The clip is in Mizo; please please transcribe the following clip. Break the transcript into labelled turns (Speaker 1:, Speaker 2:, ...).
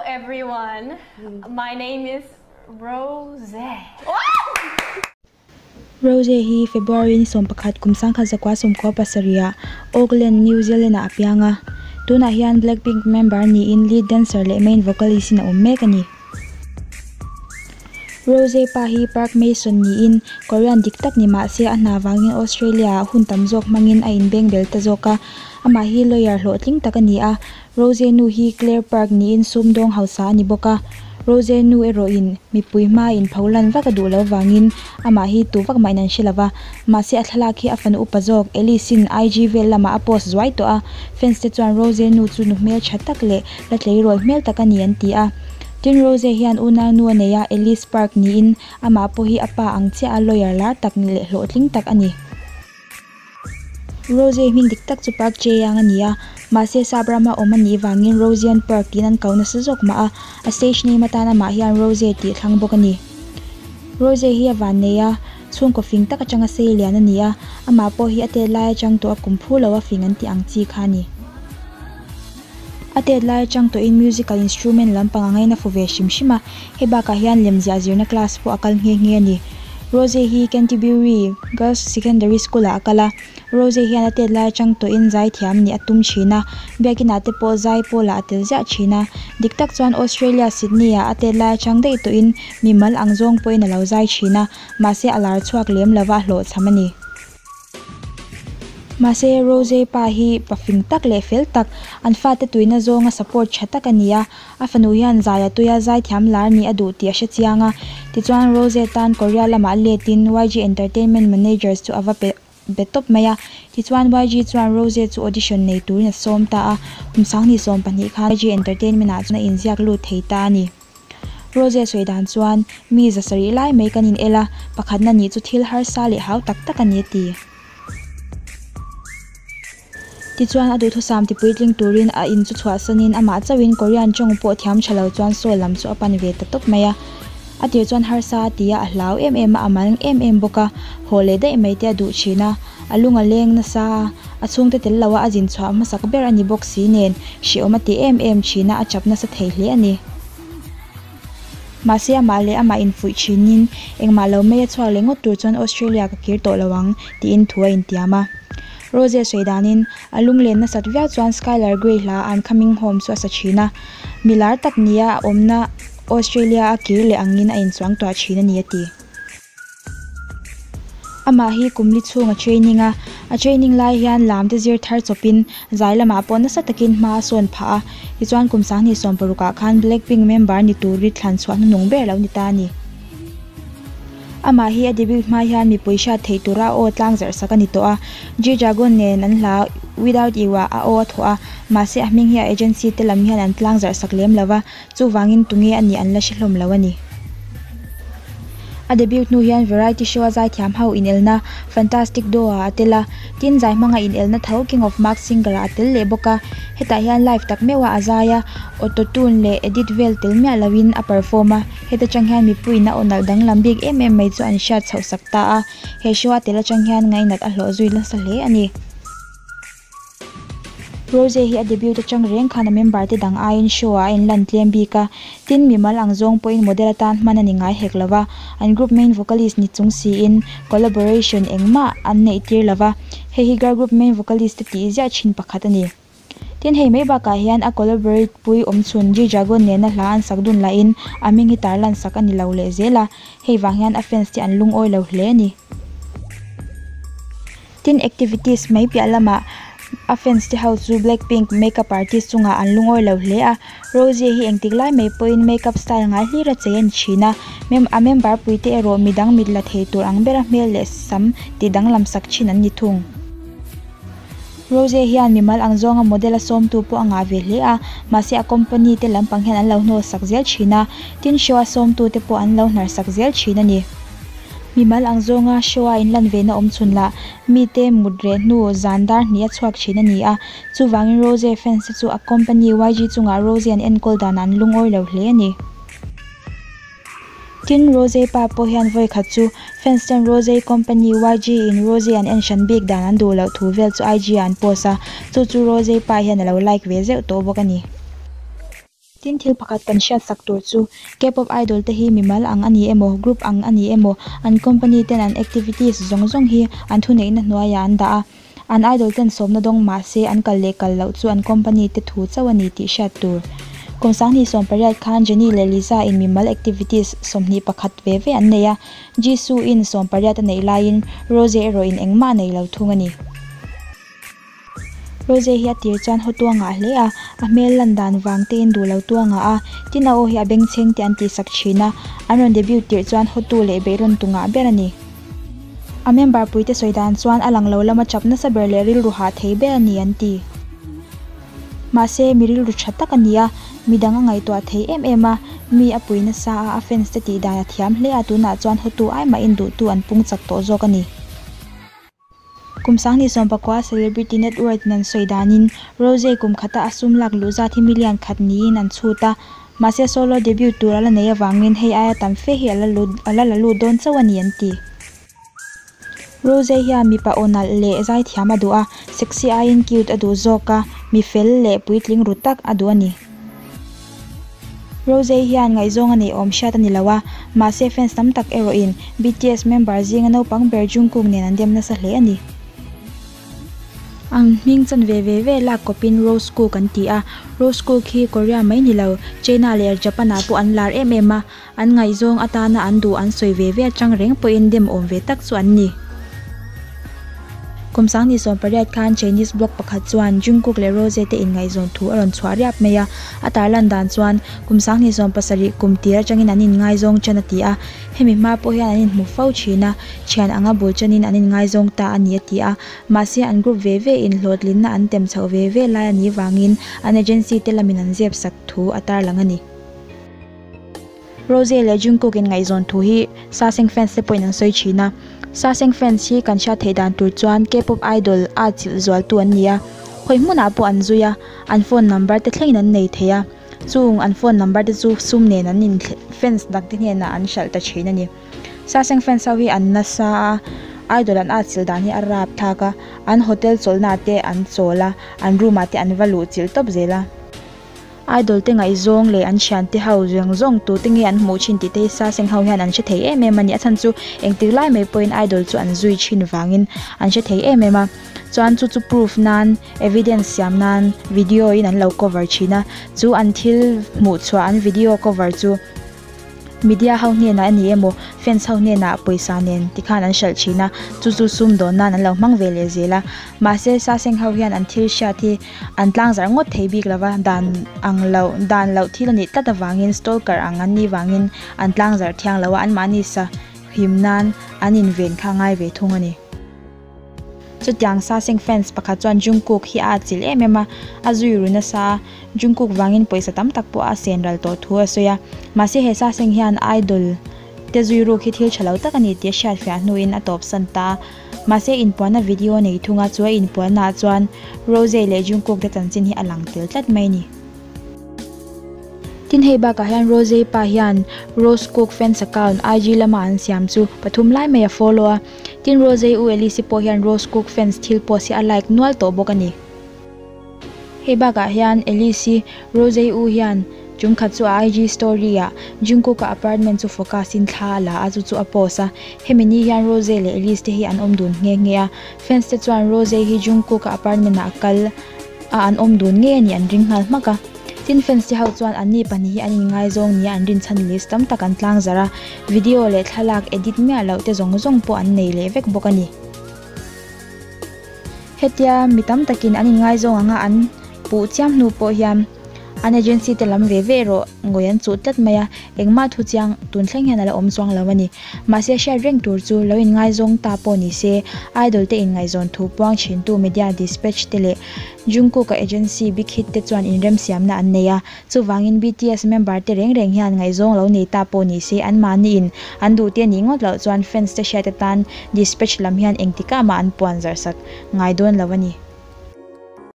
Speaker 1: everyone. My name is Rose.
Speaker 2: Rose hi February ni 11 kum 1997 ah Auckland, New Zealand ah a piang a. Tunah hian Blackpink member niin lead dancer leh main vocalist in a awm mek a ni. Rose pa hi Park Mason niin Korean dik tak ni mah se a hna vangin Australia ah hun tam zawk hmangin a inbeng bel ta zawk a. Amah hi lawyer hlawhtling tak a ni a, Rose nu hi Claire Park niin sumdawng hausa a ni bawk a. Rose nu erawhin mipui hma inpho lan vak a duh lo vangin amah hi tu vak mahin an hre lo va. Mahse a thlalak hi a fanu upa zawk Alice-in IG vel lamah a post zuai tawh a, fans te chuan Rose nu chu nu hmeltha tak leh la tleirawl hmel tak a ni an ti a. Tin Rose hian unau nu a nei a, Elise Park niin amah pawh hi a pa ang chiah a lawyer lar tak leh hlawhtling tak a ni. Rose hming dik tak chu Park Jae-young a ni a, mahse sap rama awm a nih vangin Roseanne Park tiin an ko nasa zawk mah a, a stage name atan amah hian Rose tih thlang bawk a ni. Rose hi a vannei a, chhungkaw fing tak atanga sei lian a ni a, amah pawh hi a tet lai atang tawh a kum phu lo a fing an tih ang chi kha a ni. A tet lai atang tawhin musical instrument lampang a ngaina fu ve hrim hrim a, hei bakah hian lemziah zirna class pawh a kal nghe nghe a ni. Rose hi Canterbury Girls Secondary School ah a kal a, Rose hian a tet lai atang tawhin zaithiam nih a tum thin a, biakinah te pawh zai pawlah a tel ziah thin a. Dik tak chuan Australia Sydney ah a tet lai atang daih tawhin mimal ang zawng pawhin a lo zai thin a, mahse a lar chhuak lem lova a hlawhchham a ni. Mahse, Rose pa hi pa fing tak leh fel tak, an fate tuina zawnga support tha tak a ni a. A fanu hian zai a tuia zaithiam lar nih a duh tih a hre chiang a. Tichuan, Rose tan Korea lamah letin YG Entertainment Managers chu a va pe be tawp mai a. Tichuan, YG chuan Rose chu audition nei turin a sawm ta a. Kum 2020 khan YG Entertainment ah chuan a inziak lut thei ta a ni. Rose sawi dan chuan, Mi 700 lai mai kan in el a, pakhatna nih chu thil harsa leh hau tak tak a ni a ti. Tichuan a duhthusam ti puitling turin a in chu chhuahsanin amah chauhin Korean tawng pawh thiam tha lo chuan Seoul lam chu a pan ve ta tawp mai a. A tir chuan harsa a ti a, a hlau em em a, a mal em em bawk a, haw leh daih mai te a duh thin a, a lung a leng nasa a, a chhungte tel loa a zin chhuah hmasak ber a ni bawk si nen hrehawm a ti em em thin a, a chap nasa thei hle a ni. Mahse amah leh amah infuih thinin engmah lo mai a chhuak leh ngawt tur chuan Australia ka kir tawh lo ang tiin thu a intiam a. Rose sawi danin a lunglen nasat viau chuan Skylar Grey hla I'm Coming Home chu a sa thin a. Mi lar tak nia a awmna Australia a kir leh angin a inchuang tuah thin a ni a ti. Amah hi kum li chhung a training a, a training lai hian lam te zir thar chawpin zai lamah pawh nasa takin hma a sawn phah a, tichuan kum 2016 ah khan Blackpink member ni turi thlan chhuah hnuhnung ber lo ni ta a ni. Amah hi a debut hma hian mipui hriat theih tura a aw tlang zarh sak a ni tawh a, G-Dragon nen an hla Without You ah a aw a thawh a, mahse a hming hi a agency te lam hian an tlang zarh sak lem lo va, Chuvangin tunge a nih an la hre hlawm lo a ni. A debut hnu hian variety show a zaithiam ho inelna Fantastic Duo ah a tel a, tin zai hmanga inelna tho King of Mask Singer ah a tel leh bawk a. Hetah hian live tak meuh a a zai a, auto tune leh edit vel tel miah loin a perform a, heta tang hian mipuiin a aw nalh danglam bik em em mai chu an hriat chhoh sak ta a, he show a tel atang hian ngainat a hlawh zui nasa hle a ni. Rose hi a debut atang reng khan a member te dang aiin show ah a inlan tlem bik a, tin mimal ang zawng pawhin model atan hman a ni ngai hek lova, an group main vocalist ni chung siin collaboration engmah an neih tir lova, hei hi girl group main vocalist te tih ziah thin pakhat a ni. Tin hei mai bakah hian a collaborate pui awmchhun G-Dragon nena hla an sak dun lahin a hming hi tarlan sak a ni lo leh zel a, hei vang hian a fans te an lungawi lo hle a ni. Tin activities mai piah lamah a fans te ho chu Blackpink makeup artist chungah an lungawi lo hle a, Rose hi engtik lai mai pawhin makeup style ngai hlir a chei a ni thin a, a member pui te erawh midang mit la thei tur ang bera hmel leh sam tih danglam sak thin an ni thung. Rose hian mimal ang zawnga model a sawmtu pawh a ngah ve hle a, mahse a company te lampang hian an lo hnawl sak zel thin a, tin show a sawmtu te pawh an lo hnar sak zel thin a ni. Mimal ang zawnga show a inlan ve na awm chhun lah mite mut reh hnu zan dar hnih a chhuak thin a ni a, chuvangin Rose fans te chu a company YG chungah Rose an enkawl danah an lungawi lo hle a ni. Tin, Rose pa pawh hian vawi khat chu fans ten Rose company YG in Rose an en hran bik dan an duh loh thu vel chu IG ah an post a, chu chu Rose pa hian a lo like ve zeuh tawh bawk a ni. Tin thil pakhat kan hriat sak tur chu K-pop idol te hi mimal ang a ni emaw group ang a ni emaw an company ten an activities zawng zawng hi an thuneihna hnuaiah an dah a, an idol ten sawmna dawng mah se an kal leh kal loh chu an company te thu chauh a ni tih hriat tur. Kum sanghnih 80 khan Jennie leh Lisa in mimal activities 21 ve ve an nei a, Jisoo in 80 a neih laiin Rose erawh in engmah a nei lo thung a ni. Rose hi a tir chuan haw tu a ngah hle a, a hmel lan dan vang te in duh lo tu a ngah a, tin a aw hi a bengchheng te an tih sak thin a, an rawn debut tirh chuan haw tu leh beihrawn tu ngah ber a ni. A member pui te sawi dan chuan a lang lo lama chap nasa ber leh rilru hah thei ber a ni an ti. Mahse mi rilru tha tak a ni a, midang a ngaihtuah thei em em a, mi a pui nasa a, a fans te tih dan a thiam hle a, tunah chuan haw tu ai mahin duh tu an pung chak tawh zawk a ni. Kum 2019 Celebrity Net Worth in an sawi danin Rose kum khata a sum lak luh zat hi million khat niin an chhut a, mahse solo debut tur a la nei avangin hei aia tam fe hi a la lut a la la lut dawn chauh a ni an ti. Rose hian mipa aw nalh leh zaithiam a duh a, sexy aiin cute a duh zawk a, mi fel leh puitling ru tak a duh a ni. Rose hian ngaihzawng a neih awm hriat a ni lo a, mahse fans tam tak erawhin BTS member zinga naupang ber Jungkook nen an dem nasa hle a ni. An hming chan ve ve ve lak kawpin Rose Cook an ti a, Rose Cook hi Korea mai ni lo, China leh Japan ah pawh an lar em em a, an ngaihzawng atana an duh an sawi ve ve atang reng pawhin dem awm ve tak chu an ni. Kum 2018 khan Chinese blog pakhat chuan Jungkook leh Rose te inngaihzawn thu a rawn chhuah riap mai a, a tarlan dan chuan kum 2017 kum tir atangin an inngaizawng tan a ti a, hemi hma pawh hian an inhmu fo thin a, thian anga bul tanin an inngaizawng ta a ni a ti a, mahse an group ve ve in hlawhtlinna an tem chhoh ve ve lai a nih vangin an agency te lamin an zep sak thu a tarlang a ni. Rose leh Jungkook in ngaihzawn thu hi Sasaeng fans te pawhin an sawi thin a. Sasaeng fans hi kan hriat theih dan tur chuan K-pop idol a chilh zualtu an ni a. Hawi hmunah pawh an zui a, an phone number te thlengin an nei thei a. Chung an phone number te chu sum nen an in fans dang te hnenah an hralh ta thin a ni. Sasaeng fans ho hi an nasa a, idol an atchilh dan hi a rap thak a, an hotel chawlhnaah te an chawl a, an room ah te an va luh chilh tawp zel a. Idol te ngaihzawng leh an thiante ho zawng zawng tute nge an hmuh thin tih te hi Sasaeng ho hian an hre thei em em a ni. A chhan chu engtik lai mai pawhin idol chu an zui thin vangin an hre thei em em a. Chuan chu chu proof nan, evidence siam nan video in an lo cover thin a. Chu an thil hmuh chhuah an video cover chu media ho hnenah a ni emaw fans ho hnenah pawisa nen tikhan an hralh thin a, chu chu sum dawn nan an lo hmang ve leh zel a. Mahse Sasaeng ho hian an thil hriat hi an tlang zarh ngawt thei bik lova, dan ang loh dan loh thil a nih tlat avangin stalker ang an nih vangin an tlang zarh thiang lo a, anmahni sa him nan an inven kha a ngai ve thung a ni. Chutiang Sasaeng fans pakhat chuan Jungkook hi a atchilh em em a, a zui ru nasa a, Jungkook vangin pawisa tam tak pawh a sen ral tawh thu a sawi a. Mahse he Sasaeng hian idol te zui ruk hi thil tha lo tak a ni tih a hriatfiah hnuin a tawpsan ta a. Mahse inpuanna video nei thung a, chu a inpuannaah chuan Rose leh Jungkook te chanchin hi a lang tel tlat mai a ni. Tin hei bakah hian Rose pa hian Rose Cook fans account IG lama an siam chu pathum lai mai a follow a. Tin Rose u Elise pawh hian Rose Cook fans thil post hi a like nual tawh bawk a ni. Hei bakah hian Elise Rose u hian tum khat chu a IG story ah Jungkook a apartment chu focus in thla a la a chu chu a post a. Hemi ni hian Rose leh Elise te hi an awm dun nghe nghe a. Fans te chuan Rose hi Jungkook a apartment ah a kal a an awm dun ngei a nih an ring nghal hmak a. Tin fans te ho chuan anni pahnih hi an inngaizawng nia an rinchhan list tam tak an tlang zarh a, video leh thlalak edit miah loh te zawng zawng pawh an nei leh vek bawk a ni. Hetia mi tam takin an inngaizawng anga an puh chiam hnu pawh hian an agency te lam ve ve erawh ngawi an chuh tlat mai a, engmah thu chiang tun thleng hian a la awm chuang lo a ni. Mahse hriat reng tur chu lo inngaizawng ta pawh ni se, idol te inngaihzawn thu puang thintu media dispatch te leh Jungkook-a agency Big Hit te chuan inremsiamna an nei a, chuvangin BTS member te reng reng hian ngaihzawng lo nei ta pawh ni se anmahniin an duh te nih ngawt loh chuan fans te hriat atan dispatch lam hian engtikah mah an puan zarh sak ngai dawn lo a ni.